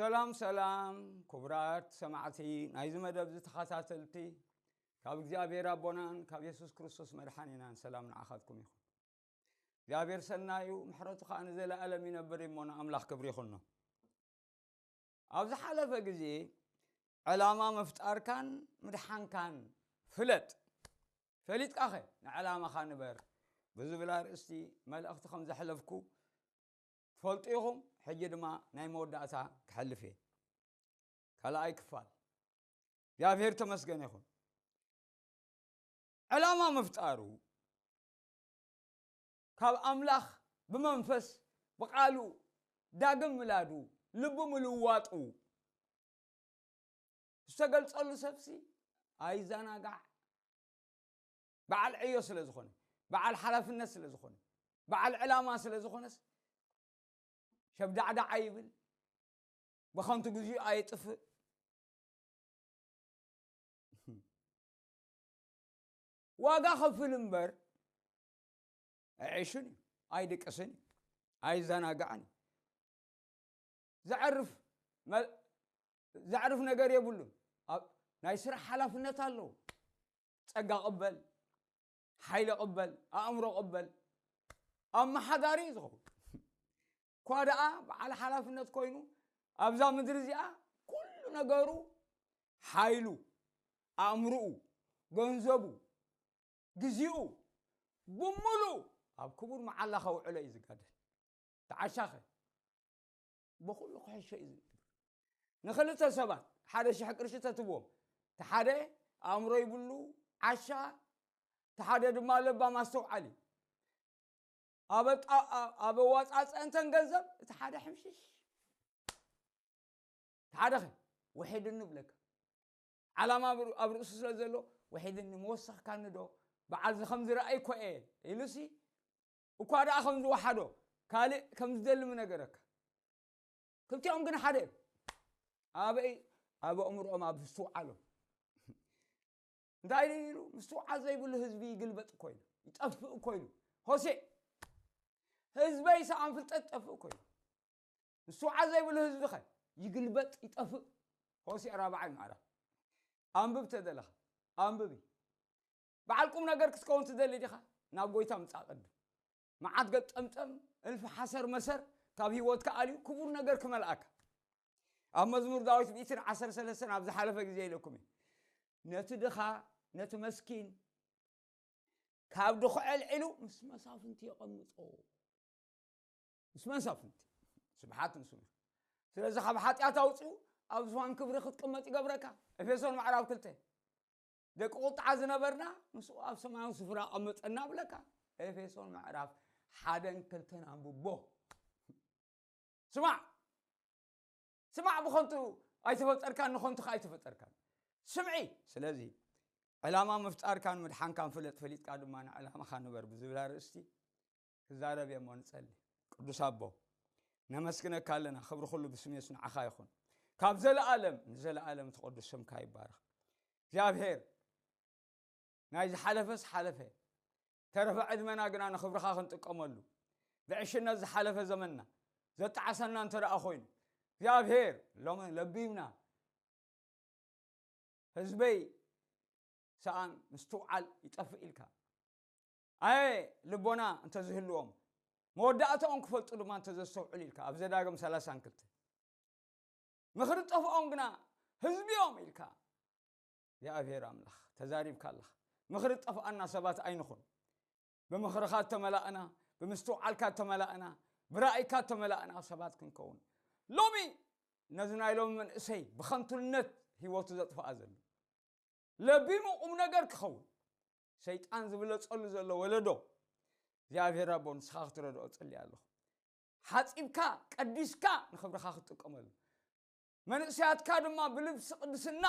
ሰላም ሰላም፣ ክቡራት ሰማዕቲ ናይዚ መደብ እዚ ተኸታተልቲ፣ ካብ እግዚኣብሔር ኣቦናን ካብ የሱስ ክርስቶስ መድሓኒናን ሰላም ንዓኻትኩም ይኹን። እግዚኣብሔር ሰናይ እዩ፣ ምሕረቱ ኸኣ ንዘለኣለም ይነብር እሞ ንኣምላኽ ክብሪ ይኹኖ። ኣብ ዝሓለፈ ግዜ ዕላማ ምፍጣርካን ምድሓንካን ፍለጥ፣ ፈሊጥካኸ ንዕላማኻ ንበር ብዝብል ኣርእስቲ መልእኽቲ ከም ዘሕለፍኩ ትፈልጡ ኢኹም። ሕጂ ድማ ናይ መወዳእታ ክሕልፍ እየ። ካልኣይ ክፋል። እግዚኣብሔር ተመስገን ይኹን። ዕላማ ምፍጣሩ ካብ ኣምላኽ ብመንፈስ ብቓሉ ዳግም ምላዱ ልቡ ምልዋጡ ዝተገልጸሉ ሰብሲ ኣይዘናጋዕ። በዓል ዕዮ ስለ ዝኾነ፣ በዓል ሓላፍነት ስለ ዝኾነ፣ በዓል ዕላማ ስለ ዝኾነስ ሸብዳዕዳዕ ኣይብል፣ ብኸንቱ ግዜኡ ኣየጥፍእ። ዋጋ ከፍል እምበር ኣዕሽን እዩ፣ ኣይድቅስን እዩ፣ ኣይዘናጋዕን እዩ። ዘዕርፍ መ-፣ ዘዕርፍ ነገር የብሉን። ኣብ ናይ ስራሕ ሓላፍነት ኣለዎ። ጸጋ ቅበል፣ ሓይሊ ቅበል፣ ኣእምሮ ቅበል፣ ኣመሓዳሪ እዩ ዝኸውን። እኳ ደኣ በዓል ሓላፍነት ኮይኑ ኣብዛ ምድሪ እዚኣ ኩሉ ነገሩ፣ ሓይሉ፣ ኣእምርኡ፣ ገንዘቡ፣ ግዜኡ ብምሉእ ኣብ ክቡር መዓላ ከውዕሎ እዩ ዝጋደል። ተዓሻኸ ብኹሉ ክሕሾ እዩ ዝነብር። ንኽልተ ሰባት ሓደ ሽሕ ቅርሺ ተትብዎም፣ እቲ ሓደ ኣእምሮ ይብሉ ዓሻ፣ እቲ ሓደ ድማ ለባም ኣስተውዓሊ። ኣብ ኣጣ-፣ ኣብ ኣወጻጽአንተን ገንዘብ እቲ ሓደ ሕምሽሽ፣ እቲ ሓደኸ ውሒድኒ ብለካ። ዓላማ ኣብ ር-፣ ኣብ ርእሱ ስለ ዘሎ ውሒድኒ፣ ምወሰኽካኒ ዶ? በዓል እዚ ከም ዝረኣይ እኮ እየ ኢሉሲ እኳ ደኣ ከም ዝወሓዶ ካልእ ከም ዝደሊ ምነገረካ። ክልቲኦም ግን ሓደ እዮም። ኣበይ? ኣብ ኣእምሮኦም፣ ኣብ ምስትውዓሎም። እንታይ ኢሉ? ምስትውዓል ዘይብሉ ህዝቢ ይግልበጥ እኮ ኢሉ፣ ይጠፍእ እኮ ኢሉ። ሆሴዕ፣ ህዝበይ ሰኣን ፍልጠት ይጠፍእ እኮ ኢሉ። ምስትውዓል ዘይብሉ ህዝቢ ኸ ይግልበጥ፣ ይጠፍእ። ሆሴዕ ራብዓይ ምዕራፍ። ኣንብብ ተደለኻ፣ ኣንብቢ። በዓል ቁም ነገር ክትከውን ትደሊ ዲኻ? ናብ ጎይታ ምጻእ ቅድም። መዓት ገጠምጠም፣ እልፊ ሓሰር መሰር ካብ ህይወትካ ኣልዩ ክቡር ነገር ክመልኣካ። ኣብ መዝሙር ዳዊት ሚእትን ዓሰርተ ሰለስተን ኣብ ዝሓለፈ ግዜ ኢለኩም እየ። ነቲ ድኻ፣ ነቲ መስኪን ካብ ድኹዒ ኣልዒሉ ምስ መሳፍንቲ የቐምጦ። ምስ መሳፍንቲ። ስብሓት ንስሙ። ስለዚ ካብ ሓጢኣት ኣውጺኡ ኣብ ዝፋን ክብሪ ክትቅመጥ ይገብረካ። ኤፌሶን ምዕራፍ ክልተ። ደቂ ቁጥዓ ዝነበርና ምስኡ ኣብ ሰማያዊ ስፍራ ኣቐመጠና ብለካ። ኤፌሶን ምዕራፍ ሓደን ክልተን ኣንብቦ። ስማዕ፣ ስማዕ፣ ብኸንቱ ኣይተፈጠርካን፣ ንኸንቱ ከኣ ኣይተፈጠርካን። ስምዒ። ስለዚ ዕላማ ምፍጣርካን ምድሓንካን ፍለጥ፣ ፈሊጥካ ድማ ንዕላማኻ ንበር ብዝብል ኣርእስቲ ክዛረብ እየ እሞ ንጸሊ። ቅዱስ ኣቦ፣ ነመስግነካ ኣለና፣ ክብሪ ኩሉ ብስም የሱስ ንዓኻ ይኹን። ካብ ዘለኣለም ንዘለኣለም እቲ ቅዱስ ስምካ ይባረኽ። እግዚኣብሔር፣ ናይ ዝሓለፈስ ሓለፈ፣ ተረፈ ዕድመና ግና ንኽብርኻ ክንጥቀመሉ፣ ብዕሽነት ዝሓለፈ ዘመንና ዘጣዓሰና እንተ ደኣ ኮይኑ፣ እግዚኣብሔር፣ ሎሚ ለቢምና፣ ህዝበይ ሰኣን ምስትውዓል ይጠፍእ ኢልካ፣ ኣየ ልቦና እንተዝህልዎም፣ መወዳእታኦም ክፈልጡ ድማ እንተዘስተውዕሉ ኢልካ፣ ኣብ ዘዳግም ሰላሳን ክልተ፣ ምኽሪ ጠፍኦም ግና ህዝቢኦም ኢልካ፣ እግዚኣብሔር ኣምላኽ፣ ተዛሪብካ ኣለኻ። ምኽሪ ጠፍኣና ሰባት ኣይንኹን። ብምኽርኻ እተመላእና፣ ብምስትውዓልካ እተመላእና፣ ብራእይካ እተመላእና ሰባት ክንከውን። ሎሚ ነዚ ናይ ሎሚ መንእሰይ ብኸንቱነት ህይወቱ ዘጥፍኣ ዘሎ፣ ለቢሙ ቁም ነገር ክኸውን ሰይጣን ዝብለጸሉ ዘሎ ወለዶ፣ እግዚኣብሔር ኣቦ፣ ንስኻ ክትረድኦ እጽሊ ኣለኹ። ሓጺብካ፣ ቀዲስካ ንኽብርኻ ክትጥቀመሉ፣ መንእሰያትካ ድማ ብልብሲ ቅድስና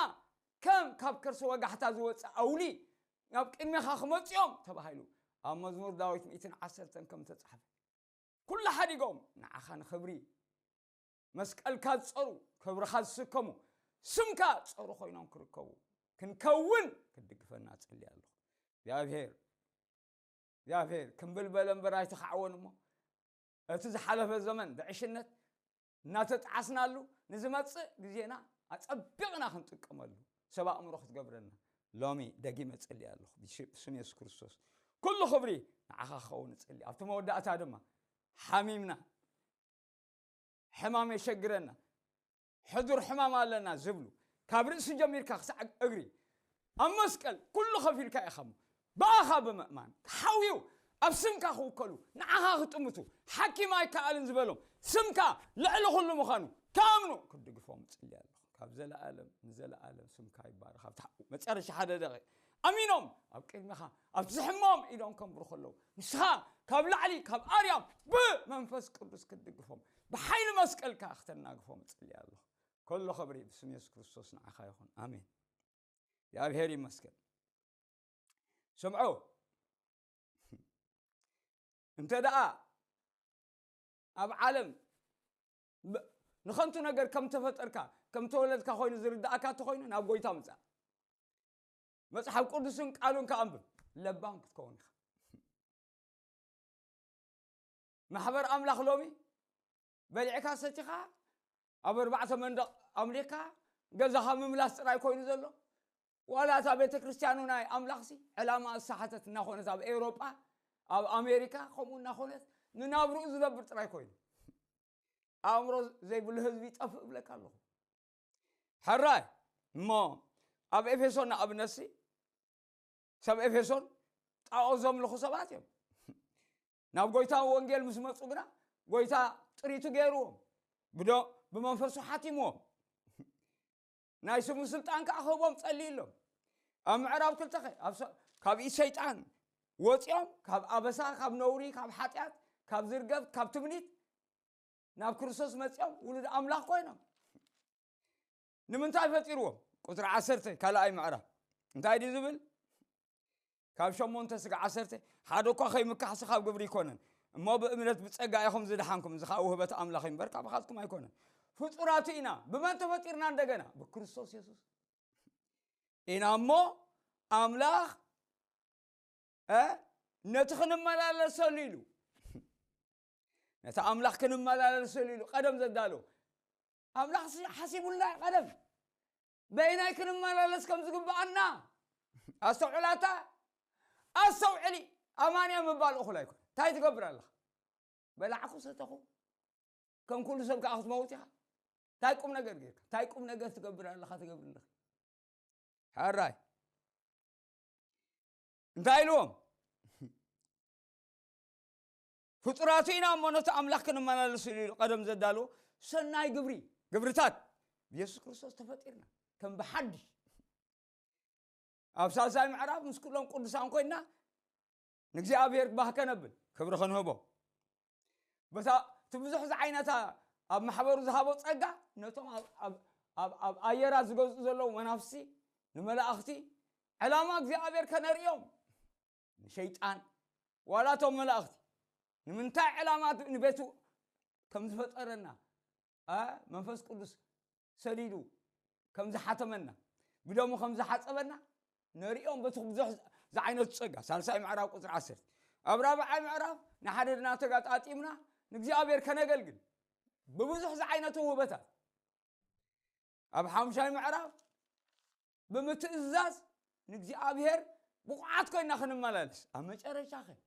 ከም ካብ ከርሲ ወጋሕታ ዝወጽእ ኣውሊ ናብ ቅድሜኻ ክመጽኦም ተባሂሉ ኣብ መዝሙር ዳዊት ሚእትን ዓሰርተን ከም ዝተጻሕፈ፣ ኩሉ ሓዲጎም ንዓኻ ንኽብሪ መስቀልካ ዝጸሩ፣ ክብርኻ ዝስከሙ፣ ስምካ ዝጸሩ ኮይኖም ክርከቡ፣ ክንከውን ክትድግፈና እጽሊ ኣለኹ። እግዚኣብሔር፣ እግዚኣብሔር፣ ክምብል በለ እምበር ኣይተኻዕወን እሞ፣ እቲ ዝሓለፈ ዘመን ብዕሽነት እናተጣዓስናሉ ንዝመጽእ ግዜና ኣጸቢቕና ክንጥቀመሉ ሰብ ኣእምሮ ክትገብረና ሎሚ ደጊመ እጽሊ ኣለኹ። ብስም የሱስ ክርስቶስ ኩሉ ክብሪ ንዓኻ ክኸውን እጽሊ። ኣብቲ መወዳእታ ድማ ሓሚምና ሕማም የሸግረና፣ ሕዱር ሕማም ኣለና ዝብሉ ካብ ርእሲ ጀሚርካ ክሳዕ እግሪ ኣብ መስቀል ኩሉ ከፊልካ ኢኻ እሞ ብኣኻ ብምእማን ተሓውዩ ኣብ ስምካ ክውከሉ ንዓኻ ክጥምቱ ሓኪም ኣይከኣልን ዝበሎም ስምካ ልዕሊ ኩሉ ምዃኑ ክኣምኑ ክትድግፎም እጽሊ ኣለኹ። ካብ ዘለኣለም ንዘለኣለም ስምካ ይባረኽ። ኣብቲ መጨረሻ ሓደ ደቂ ኣሚኖም ኣብ ቅድሚኻ ኣብ ዝሕሞም ኢዶም ከንብሩ ከለዉ ንስኻ ካብ ላዕሊ ካብ ኣርያም ብመንፈስ ቅዱስ ክትድግፎም ብሓይሊ መስቀልካ ክተናግፎም እጽሊ ኣለኹ። ኩሉ ክብሪ ብስም የሱስ ክርስቶስ ንዓኻ ይኹን። ኣሜን። እግዚኣብሔር ይመስገን። ስምዑ፣ እንተ ደኣ ኣብ ዓለም ብ- ንኸንቱ ነገር ከም ተፈጠርካ ከም ተወለድካ ኮይኑ ዝርዳእካ እንተኾይኑ ናብ ጎይታ ምጻእ። መጽሓፍ ቅዱስን ቃሉን ከኣንብብ ለባም ክትከውን ኢኻ። ማሕበር ኣምላኽ ሎሚ በሊዕካ ሰቲኻ ኣብ ኣርባዕተ መንደቕ ኣምሊኽካ ገዛኻ ምምላስ ጥራይ ኮይኑ ዘሎ፣ ዋላ እታ ቤተ ክርስቲያኑ ናይ ኣምላኽሲ ዕላማ ዝሰሓተት እናኾነት ኣብ ኤውሮጳ ኣብ ኣሜሪካ ከምኡ እናኾነት ንናብርኡ ዝነብር ጥራይ ኮይኑ ኣእምሮ ዘይብሉ ህዝቢ ይጠፍእ እብለካ ኣለኹ። ሕራይ እሞ ኣብ ኤፌሶን ንኣብነትሲ ሰብ ኤፌሶን ጣዖት ዘምልኹ ሰባት እዮም። ናብ ጎይታ ወንጌል ምስ መፁ ግና ጎይታ ጥሪቱ ገይርዎም፣ ብዶ- ብመንፈሱ ሓቲምዎም፣ ናይ ስሙ ስልጣን ከዓ ክህቦም ፀልዩሎም። ኣብ ምዕራብ ክልተኸ ኣብ ሰ- ካብ ኢድ ሰይጣን ወፂኦም ካብ ኣበሳ ካብ ነውሪ ካብ ሓጢኣት ካብ ዝርገብ ካብ ትምኒት ናብ ክርስቶስ መፂኦም ውሉድ ኣምላኽ ኮይኖም። ንምንታይ ፈጢርዎም? ቁፅሪ ዓሰርተ ካልኣይ ምዕራፍ እንታይ ድዩ ዝብል? ካብ ሸሞንተ ስጋ ዓሰርተ ሓደ እኳ ከይምካሕሲ ካብ ግብሪ ኣይኮነን እሞ ብእምነት ብፀጋ ኢኹም ዝደሓንኩም፣ እዚ ከዓ ውህበት ኣምላኽ እዩ እምበር ካባኻትኩም ኣይኮነን። ፍጡራቱ ኢና። ብመን ተፈጢርና? እንደገና ብክርስቶስ የሱስ ኢና እሞ ኣምላኽ እ ነቲ ክንመላለሰሉ ኢሉ ነቲ ኣምላኽ ክንመላለሰሉ ኢሉ ቀደም ዘዳሎ ኣምላኽ ሲ- ሓሲቡልና እዩ ቀደም በይናይ ክንመላለስ ከም ዝግብኣና። ኣስተውዕላታ ኣስተውዕሊ። ኣማንያ ምባል እኹል ኣይኮነ። እንታይ ትገብር ኣለኻ? በላዕኩ ሰተኹ ከም ኩሉ ሰብ ከዓ ክትመውት ኢኻ። እንታይ ቁም ነገር ጌርካ እንታይ ቁም ነገር ትገብር ኣለኻ ትገብር ኣለኻ? ሕራይ እንታይ ኢልዎም? ፍጡራቱ ኢና እሞ ነቲ ኣምላኽ ክንመላለስ ኢሉ ኢሉ ቀደም ዘዳለዎ ሰናይ ግብሪ ግብርታት ብየሱስ ክርስቶስ ተፈጢርና ከም ብሓድሽ ኣብ ሳልሳይ ምዕራፍ ምስ ኩሎም ቅዱሳን ኮይና ንእግዚኣብሔር ባህ ከነብል ክብሪ ክንህቦ በታ እቲ ብዙሕ ዝዓይነታ ኣብ ማሕበሩ ዝሃቦ ጸጋ ነቶም ኣብ- ኣብ- ኣብ ኣብ ኣየራት ዝገዝኡ ዘለዉ መናፍስቲ ንመላእኽቲ ዕላማ እግዚኣብሔር ከነርእዮም ንሸይጣን ዋላ እቶም መላእኽቲ ንምንታይ ዕላማ ንቤቱ ከም ዝፈጠረና ኣ መንፈስ ቅዱስ ሰዲዱ ከም ዝሓተመና ብደሙ ከም ዝሓፀበና ነሪኦም በቲ ብዙሕ ዝዓይነቱ ፀጋ ሳልሳይ ምዕራብ ቁፅሪ ዓሰርተ ኣብ ራብዓይ ምዕራብ ንሓደ ድና ተጋጣጢምና ንእግዚኣብሔር ከነገልግል ብብዙሕ ዝዓይነቱ ውህበታት ኣብ ሓሙሻይ ምዕራብ ብምትእዛዝ ንእግዚኣብሔር ብቑዓት ኮይና ክንመላለስ ኣብ መጨረሻ ኸ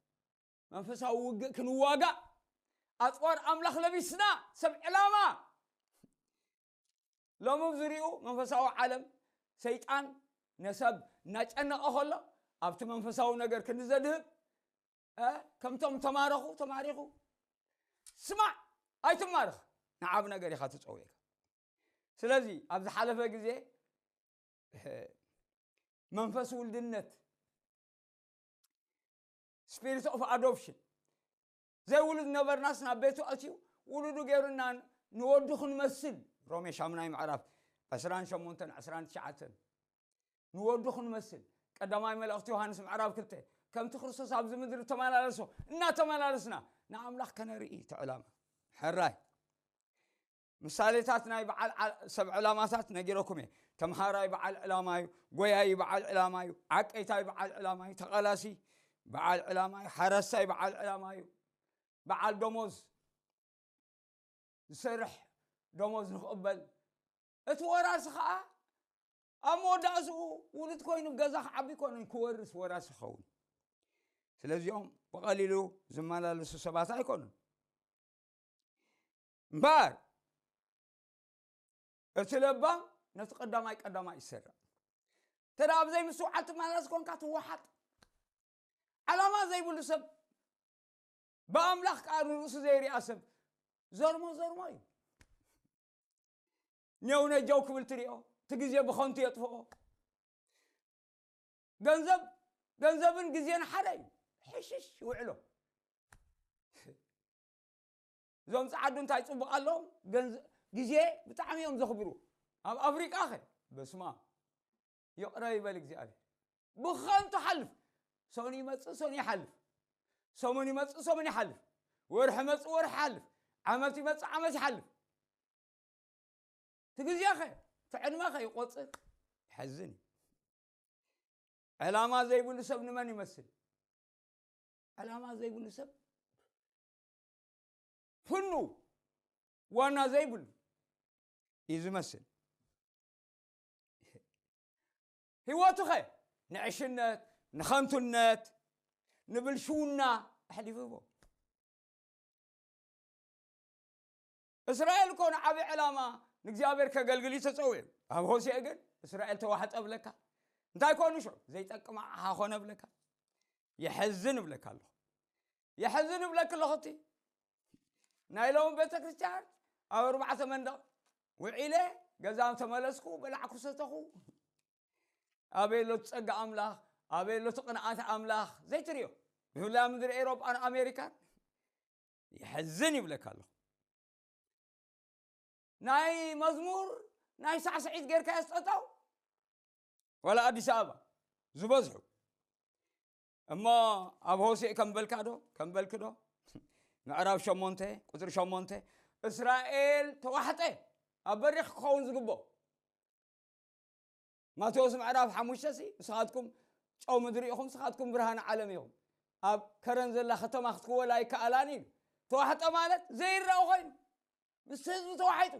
መንፈሳዊ ውግእ ክንዋጋእ ኣፅዋር ኣምላኽ ለቢስና ሰብ ዕላማ ሎሚ ብዝሪኡ መንፈሳዊ ዓለም ሰይጣን ነሰብ እናጨነቐ ከሎ ኣብቲ መንፈሳዊ ነገር ክንዘድህብ እ፣ ከምቶም ተማረኹ ተማሪኹ ስማዕ ኣይትማረኽ ንዓብ ነገር ኢኻ ትፀውየካ ስለዚ ኣብ ዝሓለፈ ግዜ መንፈስ ውልድነት spirit of adoption ዘይውሉድ ነበርናስ ናብ ቤቱ ኣትዩ ውሉዱ ገይሩና ንወዱ ክንመስል ሮሜ ሻምናይ ምዕራፍ ዕስራን ሸሞንተን ዕስራን ትሽዓተን ንወዱ ክንመስል ቀዳማይ መልእኽቲ ዮሃንስ ምዕራፍ ክልተ ከምቲ ክርስቶስ ኣብዚ ምድሪ ተመላለሶ እናተመላለስና ንኣምላኽ ከነርኢ እቲ ዕላማ ሕራይ ምሳሌታት ናይ በዓል ዓ- ሰብ ዕላማታት ነጊረኩም እየ ተምሃራይ በዓል ዕላማ እዩ ጎያይ በዓል ዕላማ እዩ ዓቀይታይ በዓል ዕላማ እዩ ተቓላሲ በዓል ዕላማ እዩ ሓረስታይ በዓል ዕላማ እዩ በዓል ደሞዝ ደሞዝ ንኽቕበል፣ እቲ ወራሲ ኸዓ ኣብ መወዳእስኡ ውሉድ ኮይኑ ገዛ ክዓቢ ይኮነን ክወርስ ወራሲ ክኸውን። ስለዚኦም ብቐሊሉ ዝመላለሱ ሰባት ኣይኮኑን። እምበር እቲ ለባም ነቲ ቀዳማይ ቀዳማይ ይሰርዕ። እንተ ደኣ ኣብ ዘይምስትውዓል ትመላለስ ኮንካ ትወሓጥ። ዓላማ ዘይብሉ ሰብ፣ ብኣምላኽ ከኣ ንርእሱ ዘይርኣ ሰብ ዘርሞ ዘርሞ እዩ። ኔው ነጃው ክብል ትሪኦ፣ እቲ ግዜ ብኸንቱ የጥፍኦ። ገንዘብ፣ ገንዘብን ግዜን ሓደ እዩ። ሕሽሽ ይውዕሎ። እዞም ጸዓዱ እንታይ ጽቡቕ ኣለዎም? ገንዘ-፣ ግዜ ብጣዕሚ እዮም ዘኽብሩ። ኣብ ኣፍሪቃ ኸ? በስማ ይቕረ ይበል እግዚኣብሔር። ብኸንቱ ሓልፍ። ሰኑ ይመጽእ፣ ሰኑ ይሓልፍ። ሰሙን ይመጽእ፣ ሰሙን ይሓልፍ። ወርሒ ይመጽእ፣ ወርሒ ይሓልፍ። ዓመት ይመጽእ፣ ዓመት ይሓልፍ። እቲ ግዜ ኸ? እቲ ዕድመ ኸ ይቆጽር? ይሐዝን እዩ። ዕላማ ዘይብሉ ሰብ ንመን ይመስል? ዕላማ ዘይብሉ ሰብ ፍኑ ዋና ዘይብሉ እዩ ዝመስል። ህይወቱ ኸ ንዕሽነት፣ ንኸንቱነት፣ ንብልሽውና ኣሕሊፉ ይቦ። እስራኤል እኮ ንዓቢ ዕላማ ንእግዚኣብሔር ከገልግል እዩ ተጸዊዑ። ኣብ ሆሴዕ ግን እስራኤል ተዋሕጠ ብለካ። እንታይ ኮኑ ሽዑ? ዘይጠቅም ኣቕሓ ኮነ ብለካ። የሐዝን እብለካ ኣለኹ። የሐዝን እብለኪ ኣለኹ። እቲ ናይ ሎሚ ቤተ ክርስቲያን ኣብ ኣርባዕተ መንደቕ ውዒለ፣ ገዛ ተመለስኩ፣ በላዕኩ፣ ሰተኹ። ኣበይ ኣሎ እቲ ጸጋ ኣምላኽ? ኣበይ ኣሎ እቲ ቅንኣት ኣምላኽ? ዘይትርእዮ። ብፍላይ ኣብ ምድሪ ኤውሮጳን ኣሜሪካን። የሐዝን ይብለካ ኣለኹ። ናይ መዝሙር፣ ናይ ሳዕስዒት ጌርካዮ ጠጠው። ዋላ ኣዲስ ኣበባ ዝበዝሑ። እሞ ኣብ ሆሴዕ ከም በልካ ዶ፣ ከም በልኪ ዶ? ምዕራፍ ሸሞንተ፣ ቁጽሪ ሸሞንተ፣ እስራኤል ተዋሕጠ ኣብ በሪኽ ክኸውን ዝግብኦ። ማቴዎስ ምዕራፍ ሓሙሽተ ሲ፣ ንስኻትኩም ጨው ምድሪ ኢኹም፣ ንስኻትኩም ብርሃን ዓለም ኢኹም። ኣብ ከረን ዘላ ከተማ ክትክወል ኣይከኣላን ኢሉ። ተዋሕጠ ማለት ዘይረኣ ኮይኑ፣ ምስ ህዝቢ ተዋሒጡ፣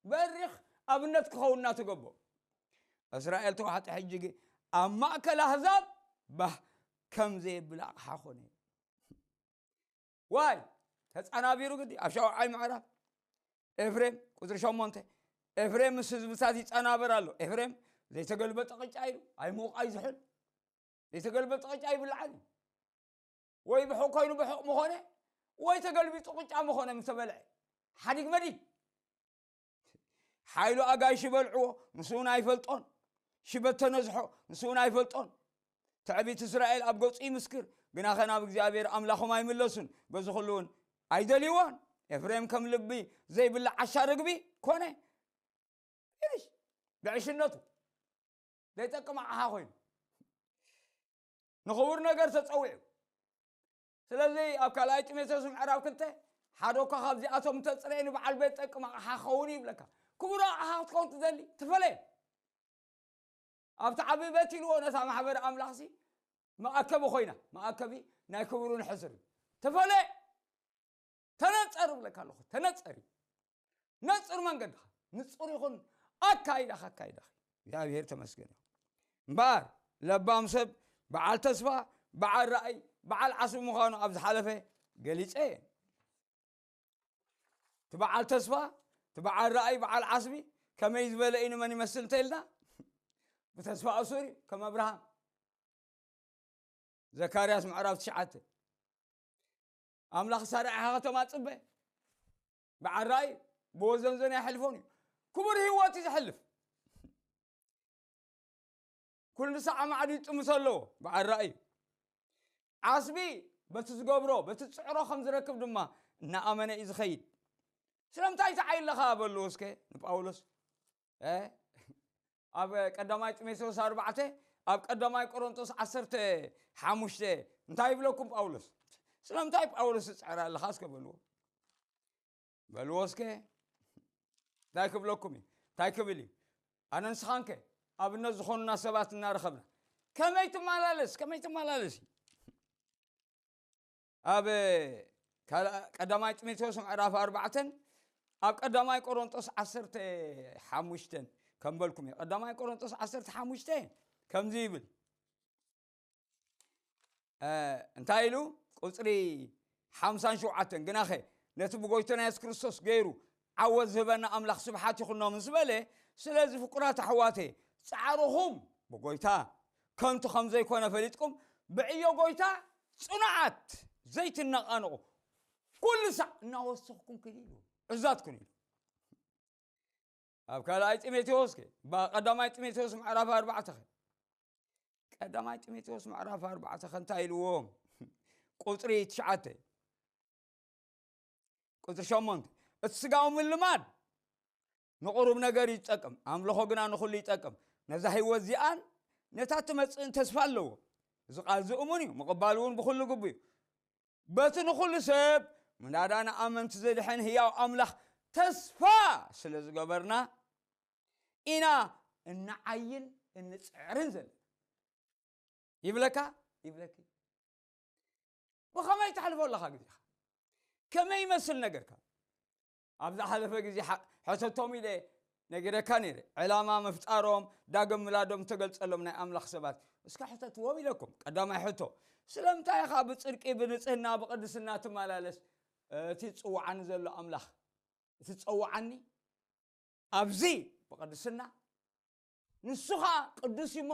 በሪኽ ኣብነት ክኸውን እናተገቦ። እስራኤል ተዋሕጠ ሕጂ ግን ኣብ ማእከል ኣህዛብ ባህ ከም ዘየብል ኣቕሓ ኾነ። ዋይ፣ ተጸናቢሩ ግዲ ኣብ ሻውዓይ ምዕራፍ ኤፍሬም ቁጽሪ ሸሞንተ፣ ኤፍሬም ምስ ህዝብታት ይጸናበር ኣሎ። ኤፍሬም ዘይተገልበጠ ቅጫ ኢሉ ኣይምውቕ ኣይዝሕል። ዘይተገልበጠ ቅጫ ይብልዓል እዩ። ወይ ብሑቕ ኮይኑ ብሑቕ ምኾነ፣ ወይ ተገልቢጡ ቅጫ ምኾነ ምስ ተበልዐ። ሓዲግ መዲግ። ሓይሉ ኣጋይሽ ይበልዕዎ፣ ንሱ እውን ኣይፈልጦን። ሽበት ተነዝሖ፣ ንሱ እውን ኣይፈልጦን። ትዕቢት እስራኤል ኣብ ገጹ ይምስክር፣ ግናኸ ናብ እግዚኣብሔር ኣምላኾም ኣይምለሱን። በዚ ኩሉ እውን ኣይደልይዎን። ኤፍሬም ከም ልቢ ዘይብላዕ ዓሻ ርግቢ ኮነ። ፊኒሽ። ብዕሽነቱ ዘይጠቅም ኣቕሓ ኮይኑ ንኽቡር ነገር ተጸዊዑ። ስለዚ ኣብ ካልኣይ ጢሞቴዎስ ምዕራፍ ክልተ፣ ሓደ እኳ ካብዚኣቶም እንተጽረየ ንበዓል ቤት ጠቅም ኣቕሓ ክኸውን እዩ ይብለካ። ክቡር ኣቕሓ ክትከውን ትደሊ፣ ተፈለየ። ኣብቲ ዓቢ ቤት ኢልዎ ነታ ማሕበር ኣምላኽሲ መኣከቢ ኮይና፣ መኣከቢ ናይ ክብሩን ሕስር እዩ። ተፈለየ። ተነጸር እብለካ ኣለኹ፣ ተነጸር እዩ። ነጽር መንገድኻ፣ ንጹር ይኹን ኣካይዳኻ፣ ኣካይዳኺ። እግዚኣብሔር ተመስገን ይኹን። እምበኣር ለባም ሰብ በዓል ተስፋ፣ በዓል ራእይ፣ በዓል ዓስቢ ምዃኑ ኣብ ዝሓለፈ ገሊጸ እየ። እቲ በዓል ተስፋ፣ እቲ በዓል ራእይ፣ በዓል ዓስቢ ከመይ ዝበለ እዩ፣ ንመን ይመስል እንተ ኢልና፣ ብተስፋ እሱር እዩ፣ ከም ኣብርሃም። ዘካርያስ ምዕራፍ ትሽዓተ፣ ኣምላኽ ሳራዒኻ ከተማ ጽበ። በዓል ራእይ ብወዘንዘን ኣይሕልፎን እዩ። ክቡር ህይወት እዩ ዝሕልፍ። ኩሉ ሰዓት ማዕዱ ይጥምቶ ኣለዎ። በዓል ራእይ እዩ። ዓስቢ በቲ ዝገብሮ፣ በቲ ዝጽዕሮ ከም ዝረክብ ድማ እናኣመነ እዩ ዝኸይድ። ስለምንታይ ትዓይ ኣለኻ በልዎ እስከ ንጳውሎስ። እ? ኣብ ቀዳማይ ጢሞቴዎስ ኣርባዕተ፣ ኣብ ቀዳማይ ቆሮንቶስ ዓሰርተ ሓሙሽተ እንታይ ይብለኩም ጳውሎስ? ስለምንታይ ጳውሎስ ትጽዕር ኣለኻ እስከ በልዎ። በልዎ እስከ። እንታይ ክብለኩም እዩ? እንታይ ክብል እዩ? ኣነ ንስኻንከ ኣብነት ዝኾኑና ሰባት እናረኸብና። ከመይ ትመላለስ? ከመይ ትመላለስ? ኣብ ካልኣ-፣ ቀዳማይ ጢሞቴዎስ ምዕራፍ ኣርባዕተን ኣብ ቀዳማይ ቆሮንጦስ ዓሰርተ ሓሙሽተ ከም በልኩም እዩ። ቀዳማይ ቆሮንጦስ ዓሰርተ ሓሙሽተ ከምዚ ይብል። እ፣ እንታይ ኢሉ? ቁጽሪ ሓምሳን ሸውዓተን፣ ግናኸ ነቲ ብጎይታና የሱስ ክርስቶስ ገይሩ ዓወት ዝህበና ኣምላኽ ስብሓት ይኹኖ ምስ በለ፣ ስለዚ ፍቁራት ኣሕዋተ፣ ጻዕርኹም ብጎይታ ከንቱ ከም ዘይኮነ ፈሊጥኩም፣ ብዕዮ ጎይታ ጽኑዓት ዘይትነቓነቑ፣ ኩሉ ሳዕ እናወሰኽኩም ክኢሉ ኢሉ። ዕዛትኩን ኢሉ። ኣብ ካልኣይ ጢሞቴዎስ ከ፣ ባ-፣ ቀዳማይ ጢሞቴዎስ ምዕራፍ ኣርባዕተ ከ፣ ቀዳማይ ጢሞቴዎስ ምዕራፍ ኣርባዕተ ከ እንታይ ኢልዎም? ቁጽሪ ትሽዓተ፣ ቁጽሪ ሸሞንተ፣ እቲ ስጋዊ ምልማድ ንቁሩብ ነገር እዩ ዝጠቅም፣ ኣምልኾ ግና ንኹሉ ይጠቅም። ነዛ ህይወት እዚኣን ነታ ትመጽእን ተስፋ ኣለዎ። እዚ ቃል እዚ እሙን እዩ፣ ምቕባል እውን ብኹሉ ግቡ እዩ። በቲ ንኹሉ ሰብ፣ ምናዳ ንኣመንቲ ዘድሕን ህያው ኣምላኽ ተስፋ ስለ ዝገበርና ኢና እንዓይን እንጽዕርን ዘለና። ይብለካ፣ ይብለኪ። ብኸመይ ተሕልፎ ኣለኻ ግዜኻ? ከመይ ይመስል ነገርካ? ኣብ ዝሓለፈ ግዜ ሓ-፣ ሕተቶም ኢለ ነጊረካ ነይረ። ዕላማ ምፍጣሮም፣ ዳግም ምላዶም ተገልጸሎም ናይ ኣምላኽ ሰባት። እስከ ሕተትዎም ኢለኩም። ቀዳማይ ሕቶ፣ ስለምንታይ ኢኻ ብጽድቂ፣ ብንጽህና፣ ብቕድስና ትመላለስ? እቲ ዝጽውዓኒ ዘሎ ኣምላኽ፣ እቲ ዝጸውዓኒ ኣብዚ ብቕድስና፣ ንሱ ኸኣ ቅዱስ እዩ እሞ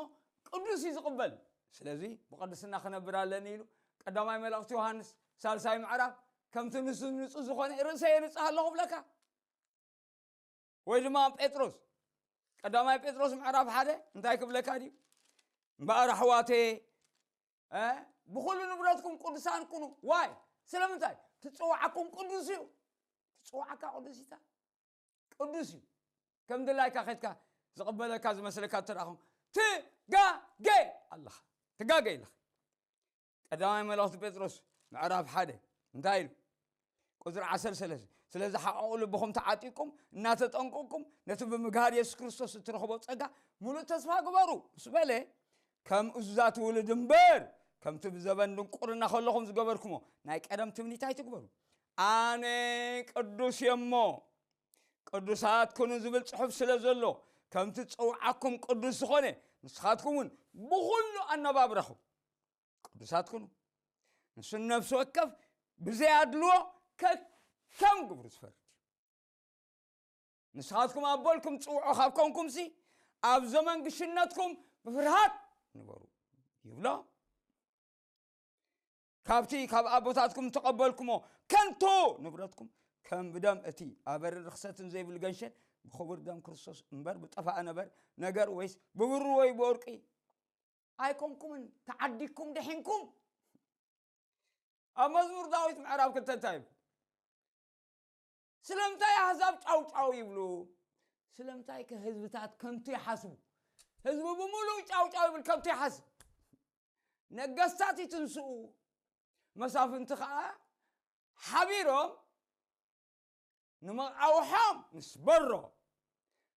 ቅዱስ እዩ ዝቕበል። ስለዚ ብቕድስና ክነብር ኣለኒ ኢሉ ቀዳማይ መልእኽቲ ዮሃንስ ሳልሳይ ምዕራፍ፣ ከምቲ ንሱ ንጹህ ዝኾነ ርእሰይ የንጽህ ኣለኹ ብለካ። ወይ ድማ ጴጥሮስ፣ ቀዳማይ ጴጥሮስ ምዕራፍ ሓደ እንታይ ክብለካ ድዩ? እምበኣር ኣሕዋተየ፣ እ፣ ብኹሉ ንብረትኩም ቅዱሳን ኩኑ። ዋይ? ስለምንታይ? ትጽውዓኩም ቅዱስ እዩ። ትጽውዓካ ቅዱስ እዩ። ቅዱስ እዩ። ከም ድላይካ ኸድካ ዝቕበለካ ዝመስለካ እተረኣኹም፣ ትጋገ ኣለኻ። ትጋገ ኣለኻ። ቀዳማይ መልእኽቲ ጴጥሮስ ምዕራፍ ሓደ እንታይ ኢሉ? ቁጽሪ ዓሰርተ ሰለስተ፣ ስለዚ ሓቐቑ ልብኹም ተዓጢቕኩም እናተጠንቀቕኩም ነቲ ብምግሃር የሱስ ክርስቶስ እትረኽቦ ጸጋ ምሉእ ተስፋ ግበሩ ምስ በለ፣ ከም እዙዛት ውሉድ እምበር ከምቲ ብዘበን ድንቁርና ከለኹም ዝገበርኩሞ ናይ ቀደም ትምኒት ኣይትግበሩ። ኣነ ቅዱስ እየ እሞ ቅዱሳት ኩኑ ዝብል ጽሑፍ ስለ ዘሎ፣ ከምቲ ዝጸውዓኩም ቅዱስ ዝኾነ ንስኻትኩም እውን ብኹሉ ኣነባብራኹም ቅዱሳት ኩኑ። ንሱ ነፍሲ ወከፍ ብዘይ ኣድልዎ ከከም ግብሩ ዝፈርድ እዩ። ንስኻትኩም ኣቦልኩም ጽውዖ ካብ ኮንኩምሲ፣ ኣብ ዘመን ግሽነትኩም ብፍርሃት ንበሩ ይብሎ። ካብቲ ካብ ኣቦታትኩም ተቐበልኩሞ ከንቱ ንብረትኩም፣ ከም ብደም እቲ ኣበርን ርኽሰትን ዘይብል ገንሸል፣ ብኽቡር ደም ክርስቶስ እምበር ብጠፋእ ነበር ነገር ወይስ ብብሩ ወይ ብወርቂ ኣይኮንኩምን ተዓዲግኩም ድሒንኩም። ኣብ መዝሙር ዳዊት ምዕራፍ ክልተ እንታይ ይብል? ስለምንታይ ኣህዛብ ጫው ጫው ይብሉ? ስለምንታይ ከ ህዝብታት ከንቱ ይሓስቡ? ህዝቢ ብምሉእ ጫው ጫው ይብል፣ ከንቱ ይሓስብ። ነገስታት ይትንስኡ፣ መሳፍንቲ ኸዓ ሓቢሮም ንመቃውሖም ንስበሮ፣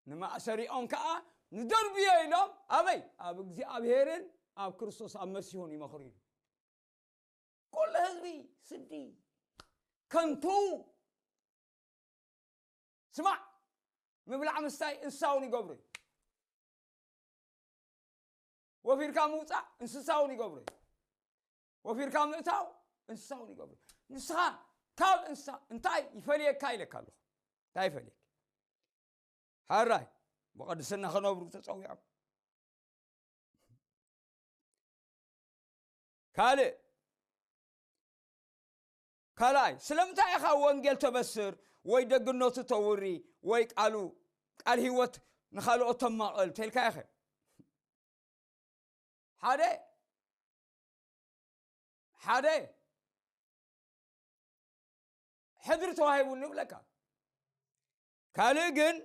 ንማእሰሪኦም ከኣ ንደርብዮ ኢሎም ኣበይ? ኣብ እግዚኣብሔርን ኣብ ክርስቶስ ኣብ መሲሁን ይመኽሩ ኢሉ። ኩሉ ህዝቢ ስዲ ከንቱ። ስማዕ፣ ምብላዕ ምስታይ እንስሳውን ይገብሩ እዩ። ወፊርካ ምውፃእ እንስሳውን ይገብሩ እዩ። ወፊርካ ምእታው እንስሳውን ይገብሩ። ንስኻ ካብ እንስሳ እንታይ ይፈልየካ ኢለካ ኣለኹ። እንታይ ይፈልየካ? ሓራይ ብቕድስና ክነብሩ ተጸዊዖም። ካልእ፣ ካልኣይ፣ ስለምንታይ ኢኻ ወንጌል ተበስር ወይ ደግነቱ ተውሪ ወይ ቃሉ፣ ቃል ህይወት ንኻልኦት ተማቐል ተልካ ኢኸ? ሓደ፣ ሓደ ሕድሪ ተዋሂቡኒ ይብለካ። ካልእ ግን፣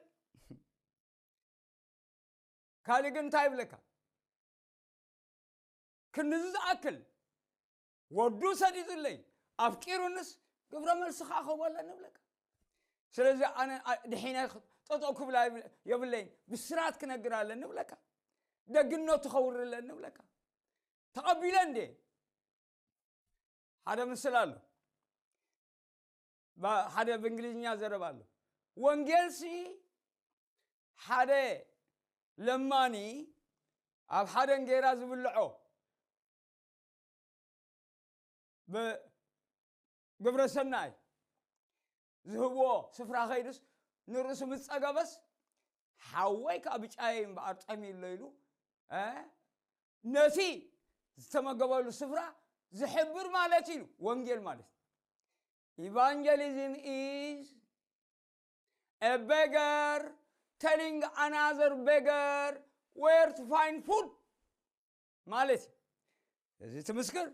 ካልእ ግን እንታይ ይብለካ? ክንድዚ ዝኣክል ወዱ ሰዲዱለይ ኣፍቂሩንስ ግብረ መልሲ ከዓ ክህቦ ኣለኒ ይብለካ። ስለዚ ኣነ ኣ-፣ ድሒነ ጠጠው ክብላ የብል-፣ የብለይን፣ ብስራት ክነግር ኣለኒ ይብለካ። ደግነቱ ከውሪ ኣለኒ ይብለካ። ተቐቢለ እንዴ? ሓደ ምስል ኣሎ። ባ-፣ ሓደ ብእንግሊዝኛ ዘረባ ኣሎ። ወንጌልሲ ሓደ ለማኒ ኣብ ሓደ እንጌራ ዝብልዖ ብግብረ ሰናይ ዝህብዎ ስፍራ ከይዱስ ንርእሱ ምስ ጸገበስ ሓወይ ከዓ ብጫየይ እምበኣር ጠምዩ ኣሎ ኢሉ እ ነቲ ዝተመገበሉ ስፍራ ዝሕብር ማለት እዩ ወንጌል ማለት። Evangelism is a beggar telling another beggar where to find food ማለት እዩ። እዚ ትምስክር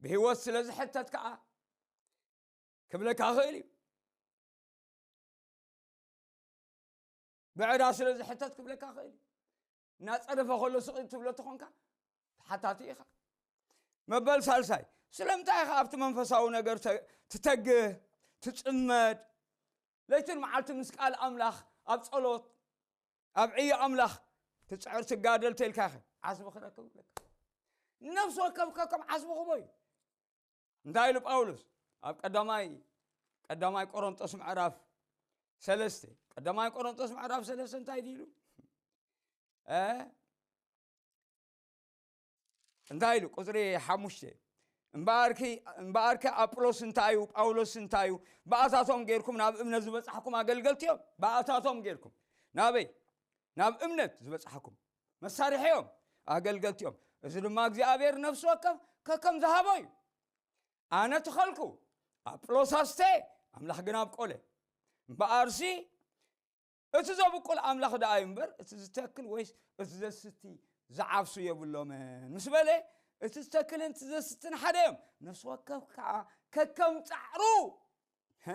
ብህይወት ስለ ዝሕተት ከዓ ክብለካ ክእል እዩ። ብዕዳ ስለ ዝሕተት ክብለካ ክእል እዩ። እናጸደፈ ከሎ ስቕ ትብሎ ተኾንካ ተሓታቲ ኢኻ። መበል ሳልሳይ ስለምንታይ ኢኻ ኣብቲ መንፈሳዊ ነገር ተ- ትተግህ ትጽመድ ለይትን መዓልቲ ምስ ቃል ኣምላኽ ኣብ ጸሎት ኣብ ዕዮ ኣምላኽ ትጽዕር ትጋደል ተልካ ኢኻ ዓስቢ ክረክብ ይብለካ። ነፍሲ ወከፍ ከከም ዓስቢ ክቦ እዩ። እንታይ ኢሉ ጳውሎስ ኣብ ቀዳማይ ቀዳማይ ቆሮንጦስ ምዕራፍ ሰለስተ ቀዳማይ ቆሮንጦስ ምዕራፍ ሰለስተ እንታይ ኢሉ እ እንታይ ኢሉ ቁፅሪ ሓሙሽተ እምበኣርኪ እምበኣርኪ ኣጵሎስ እንታይ እዩ ጳውሎስ እንታይ እዩ ብኣታቶም ጌርኩም ናብ እምነት ዝበፃሕኩም ኣገልገልቲ እዮም ብኣታቶም ጌርኩም ናበይ ናብ እምነት ዝበፃሕኩም መሳርሒ እዮም ኣገልገልቲ እዮም እዚ ድማ እግዚኣብሔር ነፍሲ ወከፍ ከከም ዝሃቦ እዩ ኣነ ትኸልኩ ኣጵሎስ ኣስተ ኣምላኽ ግን ኣብቆለ እምበኣርሲ እቲ ዘብቁል ኣምላኽ ደኣ እዩ እምበር እቲ ዝተክል ወይስ እቲ ዘስቲ ዝዓብሱ የብሎምን ምስ በለ እቲ ዝተክልን እቲ ዘስትን ሓደ እዮም ነፍሲ ወከፍ ከዓ ከከም ፃዕሩ ሀ፣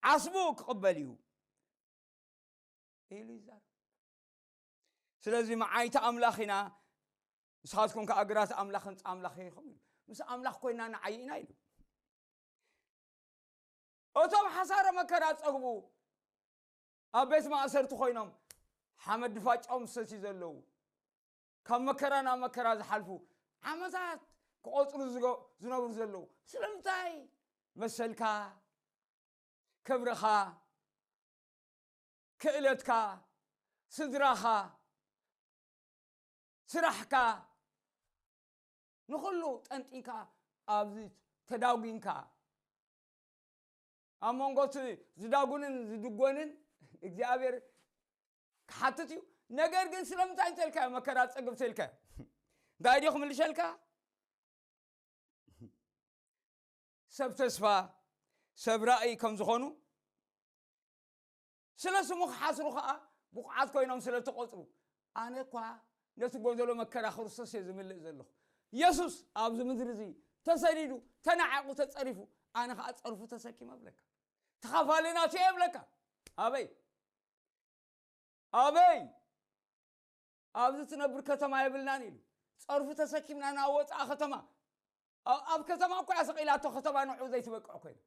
ዓስቡ ክቕበል እዩ ኢሉ ይዛረብ ስለዚ መዓይቲ ኣምላኽ ኢና ንስኻትኩም ከዓ ግራት ኣምላኽ ህንፃ ኣምላኽ ኢኹም ኢሉ ምስ ኣምላኽ ኮይና ንዓይ ኢና ኢሉ እቶም ሓሳረ መከራ ጸግቡ ኣብ ቤት ማእሰርቲ ኮይኖም ሓመድ ድፋጫኦም ዝሰትዩ ዘለዉ ካብ መከራ ናብ መከራ ዝሓልፉ ዓመታት ክቆፅሩ ዝነብሩ ዘለዉ ስለምንታይ መሰልካ ክብርኻ ክእለትካ ስድራኻ ስራሕካ ንኹሉ ጠንጢንካ ኣብዚ ተዳጒንካ ኣብ መንጎ እቲ ዝዳጉንን ዝድጎንን እግዚኣብሔር ክሓትት እዩ ነገር ግን ስለምንታይ እንተልካዮ መከራ ፀግብ ተልካዮ እንታይ ድዮ ክምልሸልካ ሰብ ተስፋ ሰብ ራእይ ከም ዝኾኑ ስለ ስሙ ክሓስሩ ከዓ ብቑዓት ኮይኖም ስለ ተቆፅሩ ኣነ እኳ ነቲ ጎደሎ መከራ ክርስቶስ እየ ዝምልእ ዘለኹ የሱስ ኣብዚ ምድሪ እዚ ተሰዲዱ ተናዓቑ ተፀሪፉ ኣነ ከዓ ፀርፉ ተሰኪመ እብለካ ተኻፋሊ ናቱ እየ እብለካ ኣበይ ኣበይ ኣብዚ ትነብር ከተማ የብልናን ኢሉ ፀርፉ ተሰኪምና ናብ ወፃኢ ከተማ ኣብ ከተማ እኳ እያ ሰቂላቶ ከተማ ንዑ ዘይትበቅዕ ኮይና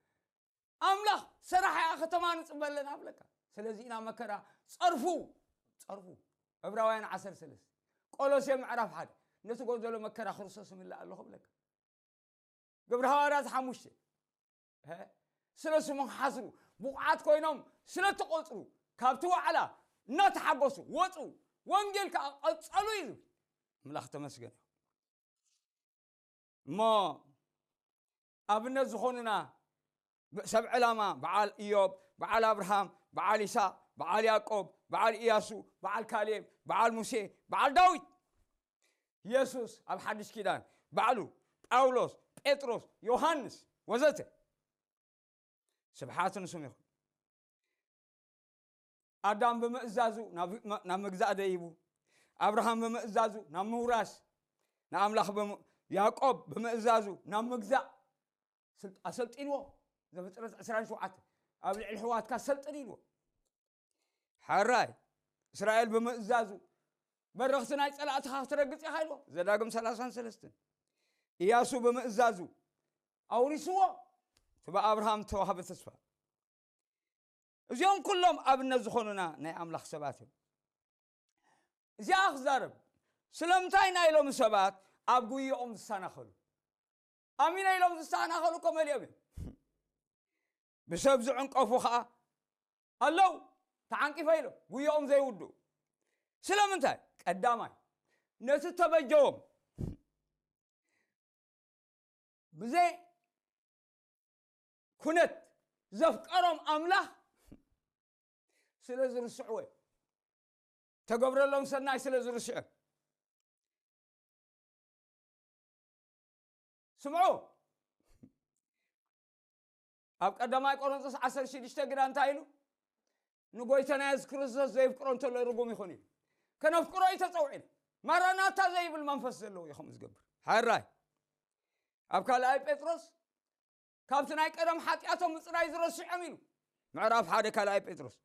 ኣምላኽ ሰራሕ እያ ከተማ ንፅበ ኣለና ብለካ ስለዚ ኢና መከራ ፀርፉ ፀርፉ ዕብራውያን ዓሰርተ ሰለስተ ቆሎሴ ምዕራፍ ሓደ ነቲ ጎደሎ መከራ ክርስቶስ ይምልእ ኣለኹ ብለካ ግብሪ ሃዋርያት ሓሙሽተ ስለ ስሙ ክሓስሩ ብቑዓት ኮይኖም ስለ ትቆፅሩ ካብቲ ዋዕላ እናተሓጎሱ ወፁ ወንጌል ከዓ ቀፀሉ እዩ ዝብል ኣምላኽ ተመስገን እዩ እሞ ኣብነት ዝኾኑና ሰብ ዕላማ በዓል ኢዮብ በዓል ኣብርሃም በዓል ይስሐቅ በዓል ያዕቆብ በዓል ኢያሱ በዓል ካሌብ በዓል ሙሴ በዓል ዳዊት የሱስ ኣብ ሓድሽ ኪዳን ባዕሉ ጳውሎስ ጴጥሮስ ዮሃንስ ወዘተ ስብሓት ንስም ይኹን ኣዳም ብምእዛዙ ናብ መግዛእ ደይቡ ኣብርሃም ብምእዛዙ ናብ ምውራስ ንኣምላኽ ያዕቆብ ብምእዛዙ ናብ ምግዛእ ኣሰልጢንዎ ዘፍጥረት ዕስራን ሸውዓተን ኣብ ልዕሊ ሕዋትካ ሰልጥን ኢልዎ ሓራይ እስራኤል ብምእዛዙ በረኽቲ ናይ ጸላእትኻ ክትረግጽ ኢኻ ኢልዎ ዘዳግም ሰላሳን ሰለስተን እያሱ ብምእዛዙ ኣውሪስዎ እቲ ብኣብርሃም ተዋህበ ተስፋ እዚኦም ኩሎም ኣብነት ዝኾኑና ናይ ኣምላኽ ሰባት እዮም እዚኣ ክዛረብ ስለምንታይ ናይ ሎሚ ሰባት ኣብ ጉይኦም ዝሰናኸሉ ኣሚነ ኢሎም ዝሰናኸሉ እኮ መሊኦም እዮም ብሰብ ዝዕንቀፉ ኸኣ ኣለዉ። ተዓንቂፈ ኢሎም ጉዮኦም ዘይውድኡ። ስለምንታይ? ቀዳማይ፣ ነቲ ተበጀዎም ብዘይ ኩነት ዘፍቀሮም ኣምላኽ ስለ ዝርስዕዎ እዮም። ተገብረሎም ሰናይ ስለ ዝርስዑ። ስምዑ፣ ኣብ ቀዳማይ ቆሮንቶስ ዓሰርተ ሽዱሽተ ግዳ እንታይ ኢሉ? ንጎይታና የሱስ ክርስቶስ ዘይፍቅሮ እንተሎ ርጉም ይኹን ኢሉ። ከነፍቅሮ እዩ ተጸውዒና። ማራናታ ዘይብል መንፈስ ዘለዎ እዩ ከምኡ ዝገብር። ሓራይ ኣብ ካልኣይ ጴጥሮስ ካብቲ ናይ ቀደም ሓጢኣቶም ምጽራይ ዝረስዖም ኢሉ። ምዕራፍ ሓደ ካልኣይ ጴጥሮስ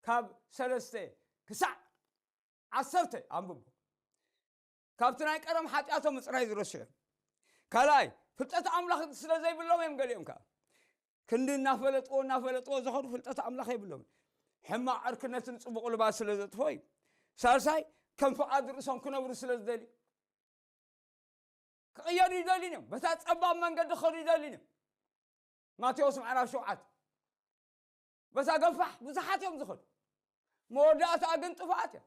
ካብ ሰለስተ ክሳዕ ዓሰርተ ኣንብቦ። ካብቲ ናይ ቀደም ሓጢኣቶም ምጽራይ ዝረስዖም። ካልኣይ፣ ፍልጠት ኣምላኽ ስለ ዘይብሎም እዮም ገሊኦም ከኣ። ክንዲ እናፈለጥዎ፣ እናፈለጥዎ ዝኸዱ ፍልጠት ኣምላኽ የብሎም። ሕማቕ ዕርክነትን ጽቡቕ ልባስ ስለ ዘጥፍኦ እዩ። ሳልሳይ፣ ከም ፍቓድ ርእሶም ክነብሩ ስለ ዝደልዩ። ክቕየዱ ይደልዩን እዮም። በታ ጸባብ መንገዲ ክኸዱ ይደልዩን እዮም። ማቴዎስ ምዕራፍ ሸውዓተ። በታ ገፋሕ ብዙሓት እዮም ዝኸዱ። መወዳእታ ግን ጥፍኣት እዮም።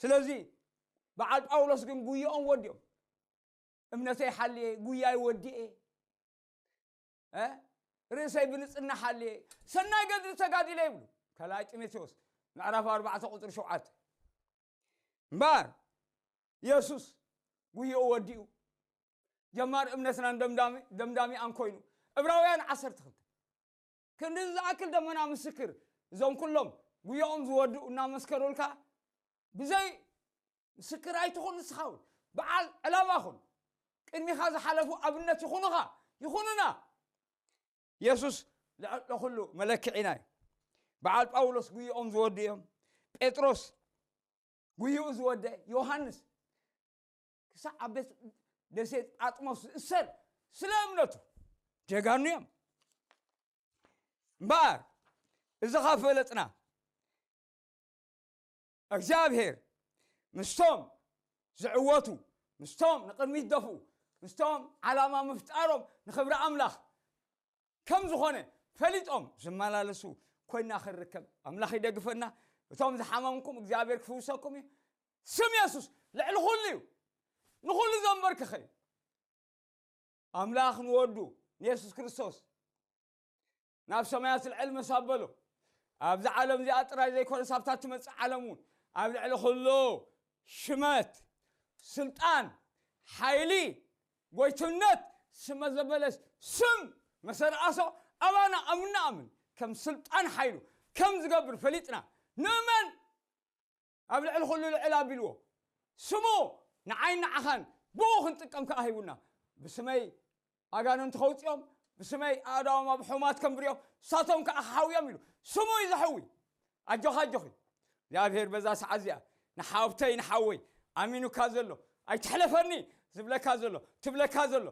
ስለዚ በዓል ጳውሎስ ግን ጉይኦም ወዲኦም። እምነተይ ሓልየ፣ ጉያይ ወዲኤ፣ እ? ርእሰይ ብንጽህና ሓልየ፣ ሰናይ ገድሊ ተጋዲለ ይብሉ። ካልኣይ ጢሞቴዎስ ምዕራፍ ኣርባዕተ ቁጽሪ ሸውዓተ። እምበኣር የሱስ ጉይኡ ወዲኡ፣ ጀማሪ እምነትናን ደምዳሚ-፣ ደምዳሚኣን ኮይኑ። ዕብራውያን ዓሰርተ ክልተ። ክንዲ ዝኣክል ደመና ምስክር፣ እዞም ኩሎም ጉዮኦም ዝወድኡ እናመስከሩልካ፣ ብዘይ ምስክር ኣይትኹን ንስኻ እውን። በዓል ዕላማ ኩን። ቅድሚኻ ዝሓለፉ ኣብነት ይኹኑኻ፣ ይኹኑና። የሱስ ልዕሊ ኩሉ መለክዒና እዩ። በዓል ጳውሎስ ጉይኦም ዝወዱ እዮም። ጴጥሮስ ጉይኡ ዝወደ፣ ዮሃንስ ክሳዕ ኣብ ቤት ደሴት ጳጥሞስ ዝእሰር ስለ እምነቱ ጀጋኑ እዮም። እምበኣር እዚ ካብ ፈለጥና እግዚኣብሔር ምስቶም ዝዕወቱ፣ ምስቶም ንቕድሚት ደፍኡ፣ ምስቶም ዓላማ ምፍጣሮም ንኽብሪ ኣምላኽ ከም ዝኾነ ፈሊጦም ዝመላለሱ ኮይና ክንርከብ ኣምላኽ ይደግፈና። እቶም ዝሓመምኩም እግዚኣብሔር ክፍውሰኩም እዩ። ስም የሱስ ልዕሊ ኩሉ እዩ። ንኹሉ ዘንበርክኸ እዩ። ኣምላኽ ንወዱ ንየሱስ ክርስቶስ ናብ ሰማያት ልዕል ምስ ኣበሎ፣ ኣብዚ ዓለም እዚኣ ጥራይ ዘይኮነስ ኣብታ ትመጽእ ዓለም እውን ኣብ ልዕሊ ኩሉ ሽመት፣ ስልጣን፣ ሓይሊ፣ ጎይትነት ስመ ዘበለስ ስም መሰረኣሶ ኣባና ኣብ እንኣምን ከም ስልጣን ሓይሉ ከም ዝገብር ፈሊጥና ንእመን። ኣብ ልዕሊ ኩሉ ልዕል ኣቢልዎ ስሙ ንዓይን ንዓኻን ብኡ ክንጥቀም ከኣ ሂቡና። ብስመይ ኣጋንንቲ ከውፅኦም፣ ብስመይ ኣእዳዎም ኣብ ሕሙማት ከንብርዮም፣ ንሳቶም ከኣ ክሓውዮም ኢሉ ስሙ እዩ ዘሕዊ። ኣጆኻ ኣጆኺ። እግዚኣብሔር በዛ ሰዓት እዚኣ ንሓብተይ ንሓወይ ኣሚኑካ ዘሎ ኣይትሕለፈኒ ዝብለካ ዘሎ ትብለካ ዘሎ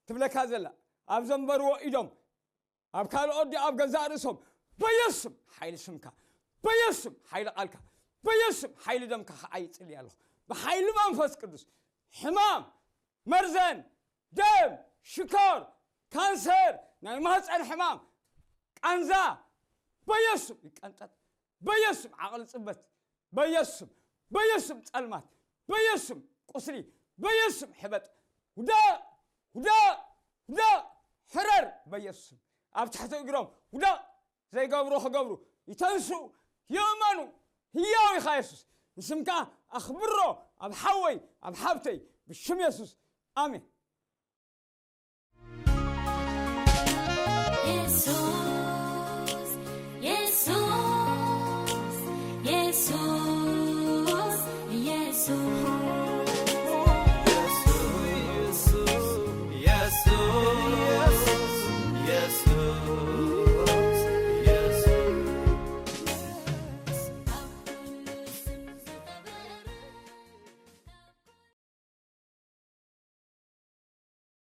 ትብለካ ዘላ ኣብ ዘንበርዎ ኢዶም ኣብ ካልኦት ድኣ ኣብ ገዛእ ርእሶም በየስም ሓይሊ ስምካ በየስም ሓይሊ ቃልካ በየስም ሓይሊ ደምካ ከዓ ይጽልይ ኣለኹ። ብሓይሊ መንፈስ ቅዱስ ሕማም መርዘን ደም ሽኮር ካንሰር ናይ ማህፀን ሕማም ቃንዛ በየስም ይቀንጠጥ። በየስም ዓቕሊ ጽበት በየስም በየስም ጸልማት በየስም ቁስሊ በየስም ሕበጥ ውዳእ ውዳእ ውዳእ ሕረር በየስም ኣብ ትሕቲ እግሮም ውዳእ ዘይገብሮ ክገብሩ ይተንስኡ ይእመኑ። ህያው ኢኻ የሱስ ንስምካ ኣኽብሮ ኣብ ሓወይ ኣብ ሓብተይ ብሽም የሱስ ኣሜን።